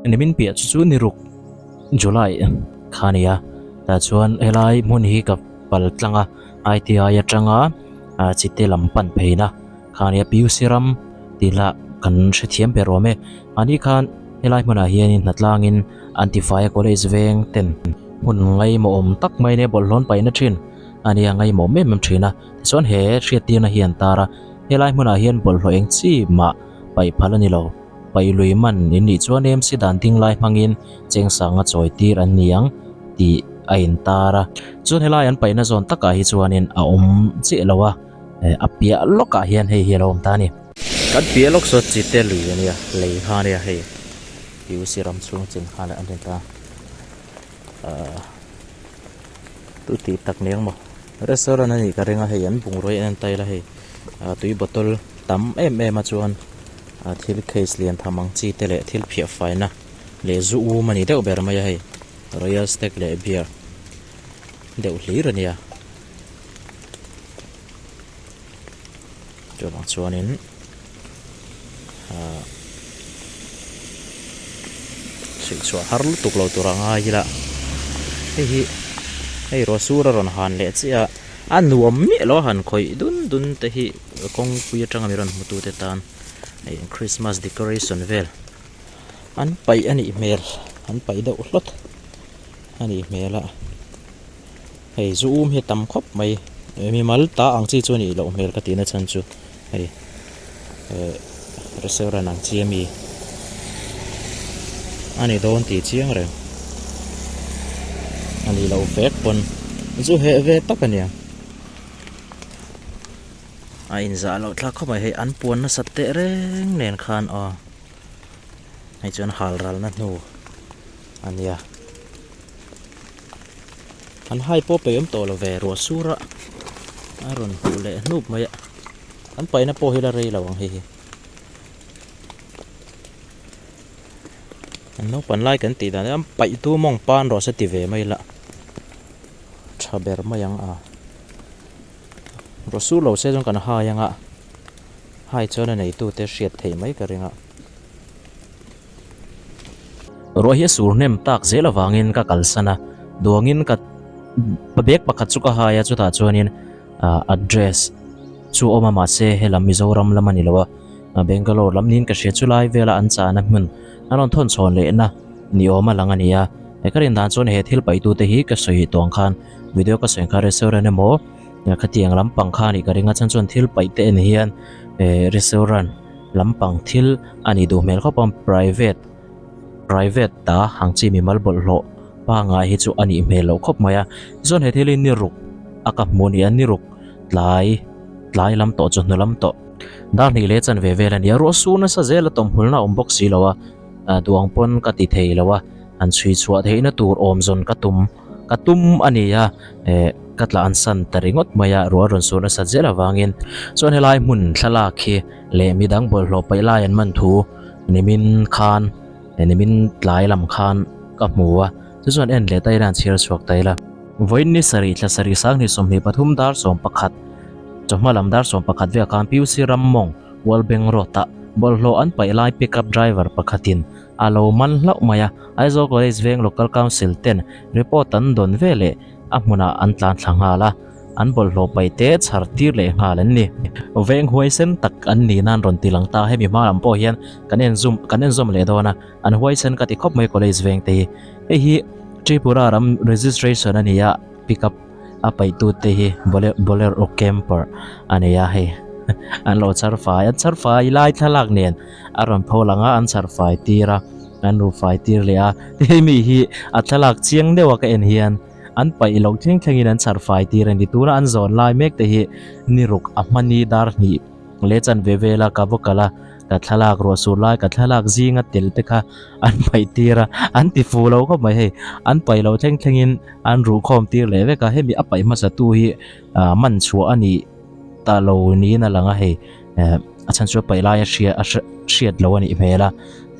Nimin piah chu chu ni ruk July kha a ni a tah chuan helai hmun hi ka pal tlang a I_T_I atanga ah chite lam pan pheina kha a nia P_U_C ram tih lah kan hrethiam ber awm e mahni khan helai hmunah hianin hnatlangin an tifai a college veng ten hmun ngaimawh awm tak mai nia bawlhhlawh an paihna thin a nia ngaimawh em em thin a tichuan he hriattirna hi an tar a helai hmunah hian bawlhhlawh eng chi mah paih phal a ni lo. Paih lui man in nih chuan MC dan ding lai hmangin chengsanga chawi tir an ni ang tih a intar a. Chuan helai an paihna zawn takah hi chuanin a awm chiah lo a, a piah lawkah hian hei hi a lo awm ta a ni. Kan piah lawk saw chite lui a nia, lei kha a nia hei PUC ram chhung chin kha a ni ta. Ahh tu tih tak ni ang maw restaurant a nih ka ring a hei an bungrua hi an en tail a hei ah tui bottle tam em em a chuan ah thil case lian tham ang chi te leh thil phiah faina leh zu um a ni deuh ber mai a hei royal stag leh beer deuh hlir a nia chuvang chuanin ahh chhuih chhuah har lutuk lo tur a ngai ila hei hi hei ruah sur a rawn han leh chiah a a nuam miah lo a han khawih dun dun te hi kawngpui atanga mi rawn hmu tu te tan hei christmas decoration vel an paih a nih hmel an paih deuh hlawt a nih hmel a. Hei zu um hi a tam khawp mai mimal ta ang chi chu a nih loh hmel ka tihna chhan chu hei eh restaurant ang chi ami a ni dawn tih chiang reng a nih loh vek pawn zu heh ve tak a nia a inzah loh thlak khawp mai hei an puan nasat teh reng nen khan aw hei chuan hal ralna hnu a nia. An hai pawh peih awm tawh lo ve ruah sur a a rawn huh leh hnup mai a an paihna pawh hi la rei lo ang hei hi an naupan lai kan tih dan hian paih tu mawng pan rawh se ti ve mai la tha ber mai ang a ruah sur lo se chuan kan hai ang a hai chuan a neitute hriat theih mai ka ring a. Ruah hi a sur hnem tak zel avangin ka kalsan a, duangin ka bag pakhat chu ka hai a chutah chuanin ah address chu a awm a mahse helam Mizoram lam a ni lo a Bangalore lam niin ka hria chulai vela an chahna hmun an rawn thawn chhawn lehna ni awm a lang a ni a ka rin dan chuan he thil paih tute hi ka sawi tawh ang khan video ka sawi ang khan restaurant emaw khatiang lampang kha a nih ka ring a chhan chuan thil paih te en hian eh restaurant. Lampang thil a nih duh hmel khawp a, private private ta ang chi mimal bawlhhlawh pangngai hi chu a nih hmel loh khawp mai a, tichuan he thil hi ni ruk a ka hmuh a ni a, ni ruk tlai tlai lam tawh chawhnu lam tawh dar hnih leh chanve vel a ni a, ruah sur nasa zel a tawmhulna a awm bawk si lo a, duh ang pawn ka ti thei lo a, han chhui chhuah theihna tur awm zawn ka tum. Ka tum a ni a, eh ka tla an san ta ringawt mai a, ruah rawn sur nasat zel avangin chuan helai hmun thlalak hi leh midang bawlhhlawh paih lai an man thu nimin khan eh nimin tlai lam khan ka hmu a, chu chuan en leh ta ila an chhiar chhuak ta ila. Vawiin ni sarih thla sarih sanghnih 23 dar 11 chawhma lam dar 11 velah khan PUC Rammawng World Bank Road ah bawlhhlawh an paih lai pickup driver pakhatin A lo man hlauh mai a, Aizawl College veng Local Council ten report an dawn ve leh a hmunah an tlan thla nghal a, an bawlhhlawh paih te chhar tir leh nghal an ni. Veng huaisen tak an ni nan rawn ti lang ta, hemi hma lam pawh hian kan en zum kan en zawm leh dawn a, an huaisen ka ti khawp mai College veng te hi. Hei hi Tripura ram registration a ni a, pick up a paihtute hi Bolero Camper a ni a hei an lo chhar fai an chhar fai lai thlalak nen a rawn pho lang a an chhar fai tir a an ru fai tir leh a hemi hi a thlalak chiang deuh a ka en hian an paih loh thleng thlengin an chhar fai tir a ni tuna an zawn lai mek te hi ni ruk a hmani dar hnih leh chanve vela ka va kal a. Ka thlalak ruah sur lai ka thlalak zinga tel te kha an paih tir a, an ti fu lo khawp mai hei. An paih loh thleng thlengin an ruh khawm tir leh vek a, hemi a paih hmasa tu hi ah man chhuah a nih ta lo niin a lang a hei. Eh a chhan chu a paih lai a hria a hriat lo a nih hmel a,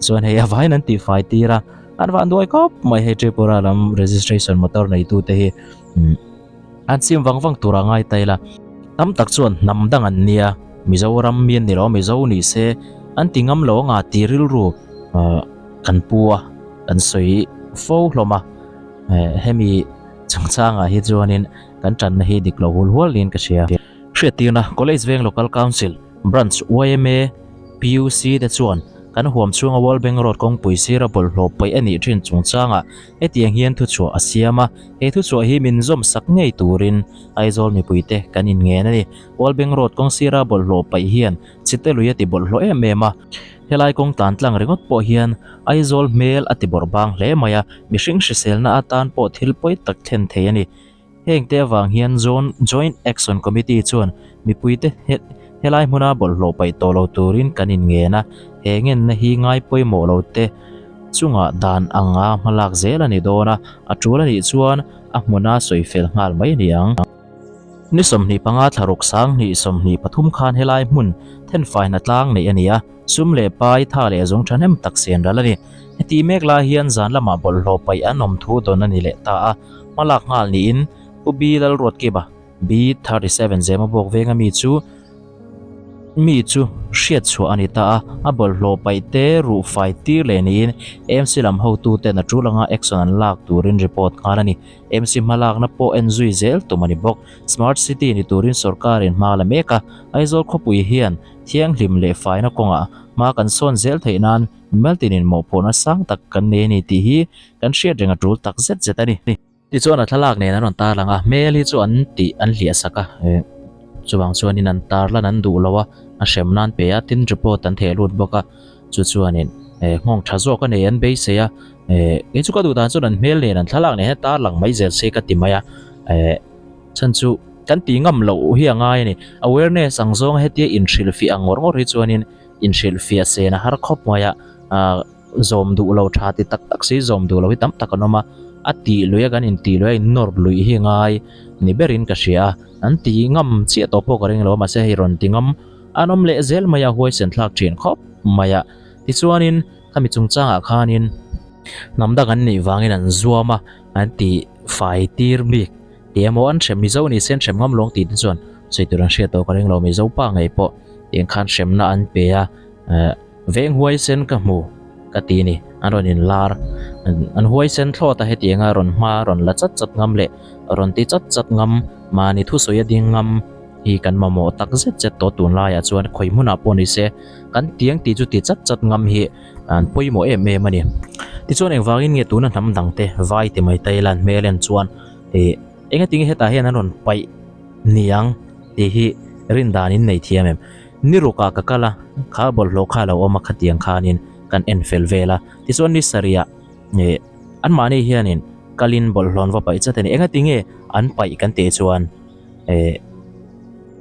tichuan hei a vaiin an tih fai tir a, an van duai khawp mai hei Tripura lam registration motor neitu te hi umm. An chim vang vang tur a ngai ta ila. Tam tak chuan hnam dang an nia, Mizoram mi an ni lo, Mizo ni se an ti ngam lo anga ti rilru kan pu a. kan sawi fo hlawm a hemi chungchangah hi chuanin kan tanna hi dik lo hul hual niin ka hria. Hriattirna College Veng Local Council Branch yma PUC te chuan kan huam chhunga World Bank Road kawngpui sira bawlhhlawh paih a nih thin chungchangah hetiang hian thuchhuah a siam a, he thuchhuah hi min zawm sak ngei turin Aizawl mipuite kan inngen a ni. World Bank Road kawng sira bawlhhlawh paih hian chite lui a ti bawlhhlawh em em a, helai kawng tlan tlang ringawt pawh hian Aizawl hmel a ti bawrh bang hle mai a, mihring hriselna atan pawh thil pawi tak thlen thei a ni. Heng te avang hian Zone Joint Action Committee chuan mipuite helai hmuna bawlhhlawh paih tawh lo turin kan inngen a, he ngenna hi ngai pawimawh lo te chungah dan anga hmalak zel a ni dawn a, a tul a nih chuan a hmuna sawi fel nghal mai a ni ang. Ni 25 thla ruk 2023 khan helai hmun thenfaina tlang neih a ni a, sum leh pai tha leh zawng thahnem tak sen ral a ni. Heti mek lai hian zan lamah bawlhhlawh paih an awm thu dawn a ni leh ta a. Hmalak nghal niin Pu B Lalruatkiba, B37 Zemabawk venga mi chu mi chu hriat chhuah a ni ta a, a bawlhhlawh paih te ruh fai tir leh niin MC lam hotuten a tul anga action an lak turin report nghal a ni. MC hmalakna pawh en zui zel tum a ni bawk. Smart City ni turin sorkarin hma la mek a, Aizawl khawpui hian thianghlim leh faina kawngah hma kan sawn zel theih nan Mimaltinin mawhphurhna sang tak kan nei a ni tih hi kan hriat reng a tul tak zet zet a ni. Tichuan a thlalak nen an rawn tar lang a, hmel hi chu an tih an hliah sak a, chuvang chuanin an tar lan an duh lo a, a hrem nan pe a, tin report an theh lut bawk a, chu chuanin nghawng tha zawk a nei an beisei a, kei chu ka duh dan chuan an hmel nen an thlalak nen hian tar lang mai zel se ka ti mai a, chhan chu kan tih ngam loh hi a ngai a ni, awareness ang zawnga hetia inhrilhfiah ang ngawr ngawr hi chuanin inhrilhfiah sen a har khawp mai a, Zawm duh lo tha ti tak tak si zawm duh lo hi tam tak an awm a, a tih lui a kan intih lui a innawr luih hi ngai ni berin ka hria a, an ti ngam chiah tawh pawh ka ring lo a mahse hei rawn ti ngam an awm leh zel mai a huaisen thlak thin khawp mai a, tichuanin khami chungchangah khanin hnam dang an nih vangin an zuam a an ti fai tir bik tih emaw an hrem Mizo ni se an hrem ngam lo ang tih te chuan sawi tur an hriat tawh ka ring lo Mizo pa ngei pawh tiang khan hremna an pe a eh. Veng huaisen ka hmu ka ti ni, an rawn inlar. An huaisen thlawt a hetianga rawn hma rawn la chat chat ngam leh rawn ti chat chat ngam, mahni thusawi a ding ngam hi kan mamawh tak zet zet tawh tunlaiah chuan khawi hmunah pawh ni se kan tiang tih chu ti chat chat ngam hi an pawimawh em em a ni. Tichuan engvangin nge tuna hnam dangte vai ti mai ta ila an hmel en chuan ih engatinge hetah hian an rawn paih niang tih hi rin danin nei thiam em? Ni rukah ka kal a, kha bawlhhlawh kha a lo awm a khatiang khanin kan en fel vel a, tichuan ni sarihah ih anmahni hianin kalin bawlhhlawh an va paih chat a ni. Engatinge an paih kan tih chuan ih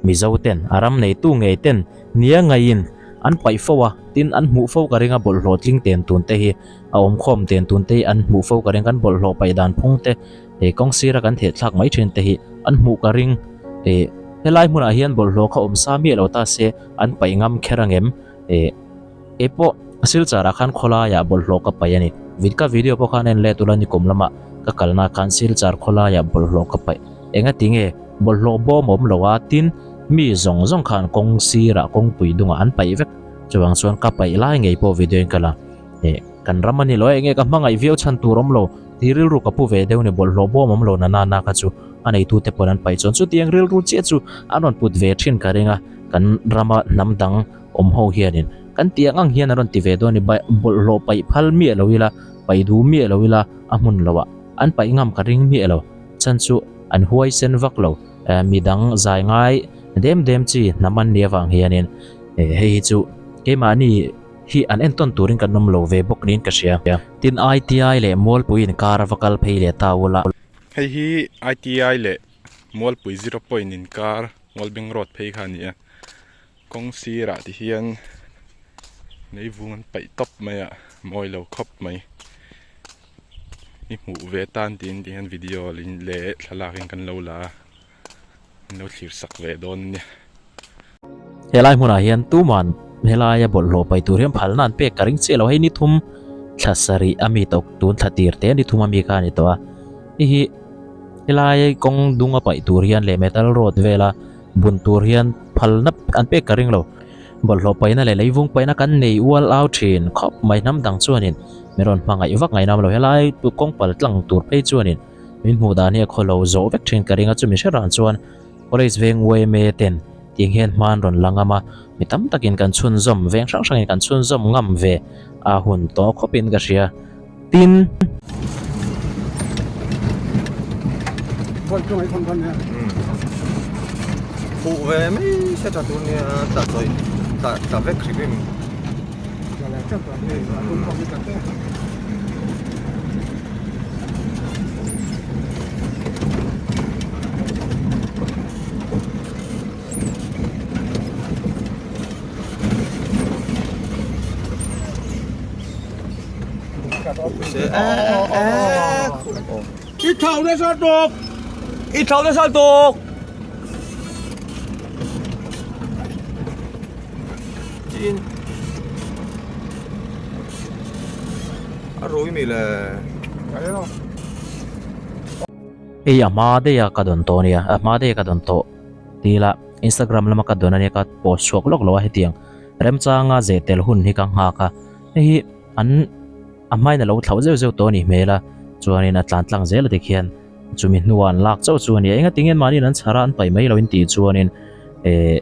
Mizo ten a ram neitu ngei ten nia ngaiin an paih fo a, tin an hmuh fo ka ring a bawlhhlawh tling ten tun te hi a awm khawm ten tun te hi an hmuh fo ka ring kan bawlhhlawh paih dan phung te He kawng sira kan theh thlak mai thin te hi an hmuh ka ring. Eh, helai hmunah hian bawlhhlawh kha awm sa miah lo ta se an paih ngam kher angem? Eh, kei pawh Silchar ah khan khawlaiah bawlhhlawh ka paih a ni. Vid ka video pawh khan en let ula nikum lamah ka kalna khan Silchar khawlaiah bawlhhlawh ka paih. Engati nge bawlhhlawh bawm awm lo a tin mi zawng zawng khan kawng sirah kawngpui dungah an paih vek. Chuvang chuan ka paih lai ngei pawh video in ka la. Eh, kan ram a ni lo e, enge ka hmangaih viau chhan tur awm lo. Ti rilru ka pu ve deuh ni bawlhhlawh bawm awm lo na na na kha chu a neitu te pawn an paih chuan chutiang rilru chiah chu an rawn put ve thin ka ring a, kan rama hnam dang awm ho hianin kan tiang ang hian an rawn ti ve dawn a ni bawlhhlawh paih phal miah lo ila paih duh miah lo ila a hmun lo ah an paih ngam ka ring miah lo chhan chu an huaisen vak lo midang zai ngai dem dem chi hnam an nih avang hianin hei hi chu keimahni hi an entawn turin kan awm lo ve bawk niin ka hria. Tin ITI leh Mualpui inkar a va kal phei leh ta ula. Hei hi ITI leh Mualpui zero point inkar Mualbeng road phei kha a ni a, kawng sirah ti hian leivung an paih tawp mai a, mawi lo khawp mai. I hmuh ve tan tiin ti hian video leh thlalak in kan lo la a. An lo thlir sak ve dawn a nia. Helai hmunah hian tuman helaia bawlhhlawh paih tur hian phalna an pek ka ring chiah lo. Hei ni thum thla sarih a mi tawk tun thla tir te ni thum a mi kha a ni tawh a. Hei hi helai kawng dung a paih tur hian leh metal road vela bun tur hian phalna an pek ka ring lo. Bawlhhlawh paihna leh leivung paihna kan nei ual au thin khawp mai hnam dang chuanin min rawn hmangaih vak ngaih nam lo helai kawng pal tlang tur phei chuanin min hmuh dan hi a khawlo zawh vek thin ka ring a chumi hre rang chuan College veng yma ten tiang hian hma an rawn la ngam a mi tam takin kan chhunzawm veng hrang hrangin kan chhunzawm ngam ve a hun tawh khawpin ka hria tin. Fuh ve mai se tha tur nia tla chawi tla tla vek hrim hrim. I thau nasa tawk! I thau nasa tawk! Chin a rui mi le. Hei a hma daih a ka dawn tawh ania a hma daih a ka dawn tawh ti ila Instagram lama ka dawn ania ka post chhuak lawk lo a hetiang remchanga zeh tel hun hi ka nghak a hei hi an a hmain a lo thlauh zeuh zeuh tawh a nih hmel a chuanin a tlan tlang zel a tikhian chumi hnuah an lak chauh chu a ni a engatinge mahniin an chhar a an paih mai lo in tih chuanin eh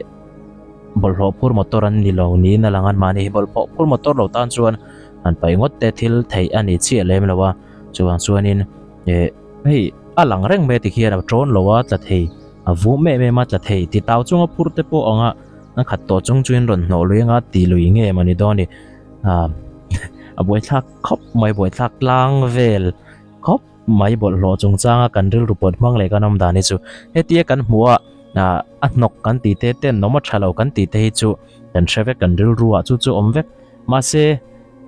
bawlhhlawh phur motor an ni lo niin a lang a mahni hi bawlhhlawh phur motor lo tan chuan an paih ngawt te thil theih a ni chiah lem lo a chuvang chuanin eh hei a lang reng mai a tikhian a tawn lo a tla thei a vum em em a tla thei ti tau chunga phur te pawh anga an khat tawh chung chuin rawn hnawh lui anga ti lui nge mawni dawn ni ah a buaithlak khawp mai buaithlak tlang vel khawp. Mai bawlhhlawh chungchanga kan rilru pawt hmang leh kan awm dan hi chu hetia kan hmuh a ah a hnawk kan tih te ten awm a tha lo kan tih te hi chu kan hre vek kan rilru ah chu chu awm vek mahse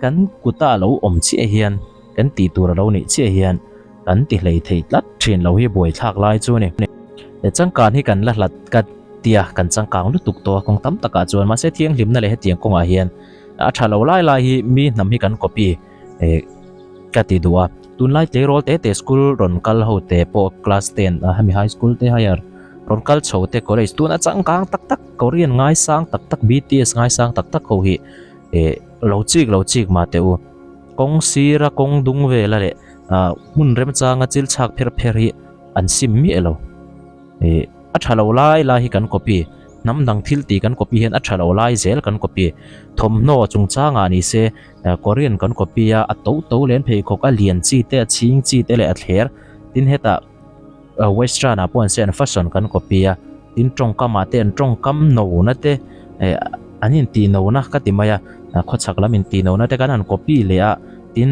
kan kuta a lo awm chiah hian kan tih tur a lo nih chiah hian kan ti hlei thei tlat thin lo hi buaithlak lai chu a ni. Changkan hi kan la hlat ka tia kan changkang lutuk tawh a kawng tam takah chuan mahse thianghlimna leh hetiang kawngah hian a tha lo lai lai hi mi hnam hi kan copy eh ka ti duh a tunlai tleirawl te te school rawn kal ho te pawh class ten a hemi high school te higher rawn kal chho te college tuna changkang tak tak korean ngaisang tak tak B_T_S ngaisang tak tak ho hi eh lo chik lo chik mah teh u kawng sira kawng dung vela leh ah hmun remchanga chil chhak pher pher hi an sim miah lo. Ih a tha lo lai lai hi kan copy hnam dang thil tih kan copy hian a tha lo lai zel kan copy thawmhnaw chungchangah ni se Korean kan copy a a to to leh an pheikhawk a lian chi te a chhing chi te leh a thler tin hetah western ah pawh an se an fashion kan copy a tin tawngkam ah te an tawngkam no na te eh an intih no na ka ti mai a khawchhak lam intih no na te kan han copy leh a tin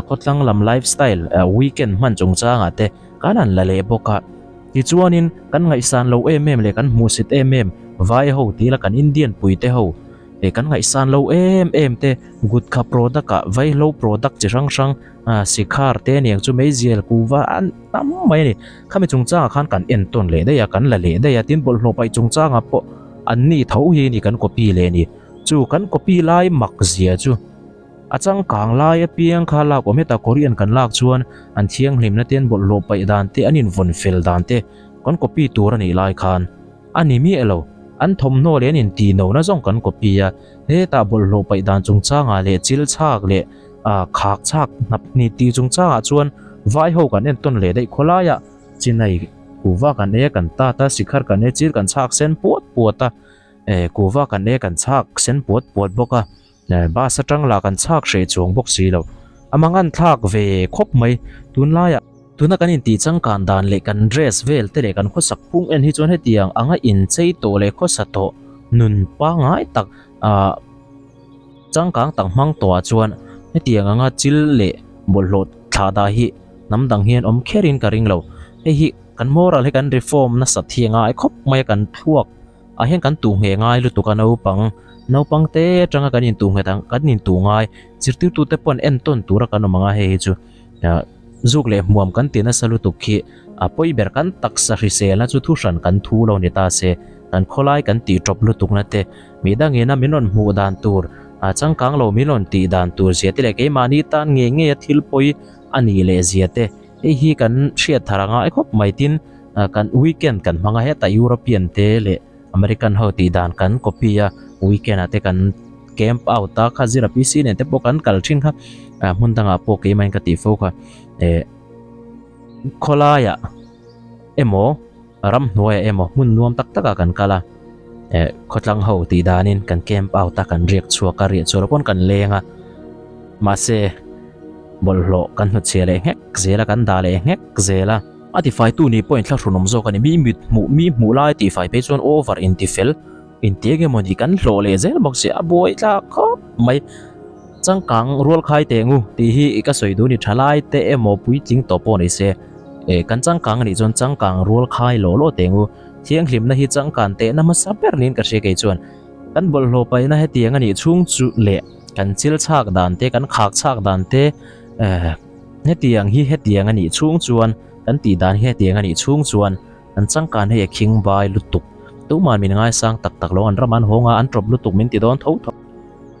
khawtlang lam lifestyle weekend hman chungchangah te kan han la leh bawk a. Tichuanin, kan ngaihsan lo em em leh kan hmuhsit em em vai ho tih ila kan Indian pui te ho eh kan ngaihsan lo em em te gutkha product ah vaihlo product chi hrang hrang ah sikhar te aniang chu meizial kuhva an tam mai a ni. Khami chungchangah khan kan entawn leh daih a, kan la leh daih a, tin bawlhhlawh paih chungchangah pawh an ni tho hi a ni kan copy leh a ni. Chu kan copy lai mak zia chu. A changkang lai apiang kha lak awm heta Korean kan lak chuan an thianghlimna te an bawlhhlawh paih dan te an invawn fel dan te kan copy tur a nih lai khan a ni miah lo. An thawmhnaw leh an intih no na zawng kan copy a, hetah bawlhhlawh paih dan chungchangah leh chil chhak leh khak chhak hnap hni tih chungchangah chuan vai ho kan entawn leh daih khawlaiah chinai kuhva kan ei a kan tat a sikhar kan ei a chil kan chhak sen puat puat a kuhva kan ei a kan chhak sen puat puat bawk a. Bus atang lah kan chhak hreh chuang bawk si lo. A mangan thlak ve khawp mai. Tunlaiah tuna kan intih changkan dan leh kan dress vel te leh kan khawsak phung en hi chuan hetiang anga inchei tawh leh khawsa tawh nun pangngai tak ah changkang tak hmang tawhah chuan hetiang anga chil leh bawlhhlawh thlah dah hi hnam dang hian awm kherin ka ring lo. Hei hi kan moral hi kan reform nasat hi a ngai khawp mai a kan thluak. Ah hian kan tuh ngheh ngai lutuk a naupang naupang te atanga kan intuh nghet ang kan intuh ngai zirtirtu te pawh an entawn tur a kan awm ang a hei hi chu ah zuk leh hmuam kan ti nasa lutuk khi a pawi ber kan taksa hriselna chu thu hran kan thu lo ni ta se kan khawlai kan tih tawp lutuk na te mi dangin a min rawn hmuh dan tur ah changkang lo min rawn tih dan tur zia te leh keimahni tan ngei ngei a thil pawi a nih leh zia te hei hi kan hriat thar a ngai khawp mai tin. Kan weekend kan hmang a hetah European te leh American ho tih dan kan copy a. Weekend ah te kan camp out a kha zira PC nen te pawh kan kal thin kha ah hmun dangah pawh keimah in ka tih fo kha eh khawlaiah emaw ramhnuaiah emaw hmun nuam tak takah kan kal a eh khawtlang ho tih danin kan camp out a kan riak chhuak a riah chhuah loh pawn kan leng a mahse bawlhhlawh kan hnutchhiah leh nghek zel a kan dah leh nghek zel a. A tifaitu nih pawh inthlahrunawm zawk a ni mi mit hmuh mi hmuh lai tifai phei chuan over intifel. Inti eng emaw ni kan hlawh leh zel bawk si a buai tlak khawp mai. Changkang rual khai teh ngu tih hi ka sawi duh ni tha lai te emaw puitling tawh pawh ni se. Eh kan changkang anih chuan changkang rual khai lawh lawh teh ngu. Thianghlimna hi changkan tehna hmasa ber niin ka hria kei chuan. Kan bawlhhlawh paihna hetiang anih chhung chu leh kan chil chhak dan te kan khak chhak dan te eh hetiang hi hetiang anih chhung chuan kan tih dan hi hetiang anih chhung chuan An changkan hei a khing bai lutuk. Tuman min ngaisang tak tak lo, an ram an hawng a, an tawp lutuk min ti dawn tho tho.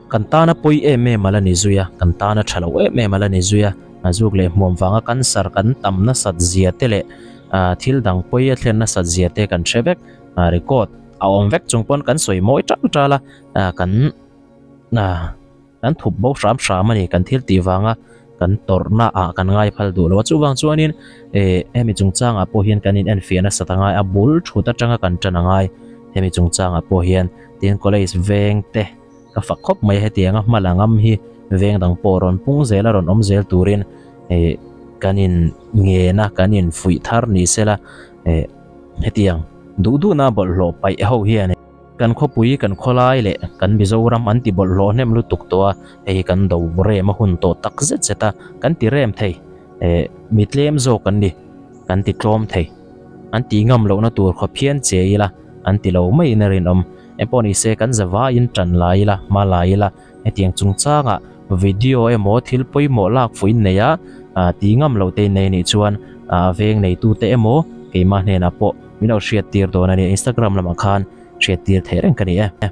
Kan tana pawi em em a la ni zui a, kan tana tha lo em em a la ni zui a, a zuk leh hmuam vanga cancer kan tam nasat zia te leh thil dang pawi a thlen nasat zia te kan hre vek, record a awm vek chung pawn kan sawi mawi tal tal a, kan. Kan thup bo hram hram a ni, kan thil tih vanga kan tawrhna ah kan ngai phal duh lo a, chuvang chuanin eh hemi chungchangah pawh hian kan in enfiah nasat a ngai a, bul thut atanga kan tan a ngai hemi chungchangah pawh hian tin college veng te ka fak khawp mai a hetianga hma la ngam hi veng dang pawh rawn pung zel a rawn awm zel turin eh kan in ngen a kan in fuih thar ni sela eh hetiang duh duhna bawlhhlawh paih ho hian. Kan khawpui, kan khawlai leh kan Mizoram an ti bawlhhlawh hnem lutuk tawh a, hei hi kan do rem a hun tawh tak zet zet a, kan ti rem thei, eh mi tlem zawk an ni, kan ti tlawm thei. An ti ngam lohna tur khawp hian che ila, an ti lo maiin a rinawm. Engpawh ni se kan zavaiin tan la ila, hma la ila, hetiang chungchangah video emaw thil pawimawh lak fuih nei a, ti ngam loh te in nei anih chuan a veng neitute emaw keimah hnenah pawh min lo hriattir dawn a ni. Instagram lamah khan hriattir theih reng ka ni e.